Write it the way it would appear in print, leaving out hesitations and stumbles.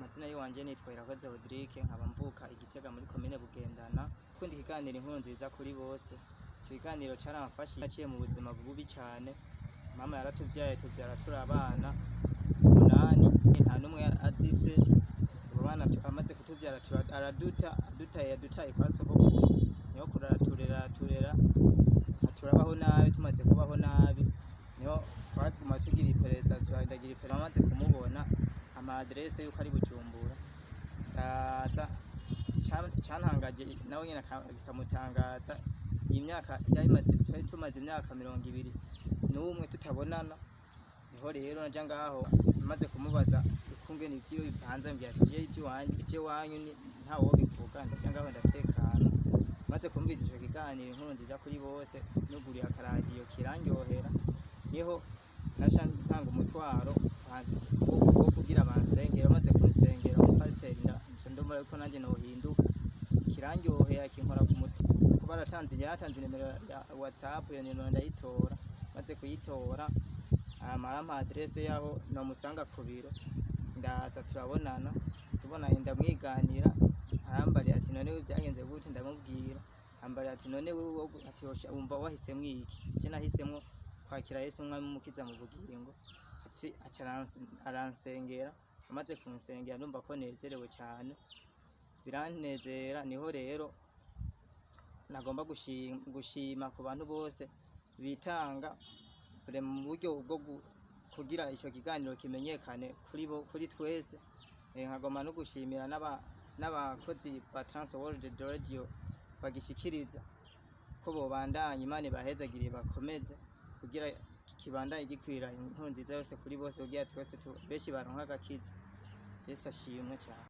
Amazina y'iwanje nitwa Irakoze Rodrigue, nkaba mvuka Igitega muri komine Bugendana. Kundi ikiganiro Inkuru Nziza Kuri Bose, ico kiganiro caramfashije. Naciye mu buzima bubi cyane. Mama yaratuvyaye, tuvyara turi abana umunani, nta n'umwe azise. Abo bana amaze kutuvyara araduta, adutaye, yadutaye kwa sogokuru. Nyokuru araturera, araturera, turabaho nabi. Tumaze kubaho nabi, niho twaguma tugira iperereza, turagira iperereza. Amaze kumubona ama adresse yuko ari Bujumbura, ndaza. Cantangaje nawe nyene bikamutangaza, iyi myaka yari imaze, twari tumaze imyaka 21 tutabonana. Niho rero naja ngaho, maze kumubaza ukungene ivyiwe bipanze, ambwira ati: "Jewe ivy'iwanyu ntawobivuga." Ndaja ngaho, ndatekana. Maze kumviriza ico kiganiro Inkuru Nziza Kuri Bose, nuguriye akaradiyo kirandyohera. Niho naca ntanga umutwaro wo kugira bansengere. Bamaze kunsengera, umupasiteri, nca ndumva yuko nanje nohinduka. Kirandyohera, kinkora ku mutima. Kuba aratanze, yatanze nimero ya WhatsApp, iyo nimero ndayitora. Maze kuyitora, hama arampa adresse yaho nomusanga ku biro. Ndaza, turabonana. Tubonanye, ndamwiganira. Arambarira ati: "None wewe byagenze gute?" Ndamubwira. Ambarira ati: "None wewe," ati, "wumva wahisemwo iki?" Je nahisemwo kwakira Yesu umwami umukiza mu bugingo. Ati aca aransengera. Amaze kunsengera, ndumva ko nezerewe cyane, biranezera. Niho rero nagomba gushima ku bantu bose bitanga bure mu buryo bwo kugira ico kiganiro kimenyekane kuri bo, kuri twese. Nkagomba no gushimira n'abakozi ba Trans World Radio bagishikiriza, ko bobandanya, Imana ibahezagire, bakomeze kugira kibandanye gikwira inkuru nziza yose kuri bose, kugira twese benshi baronke agakiza. Yesu ashimwe cyane.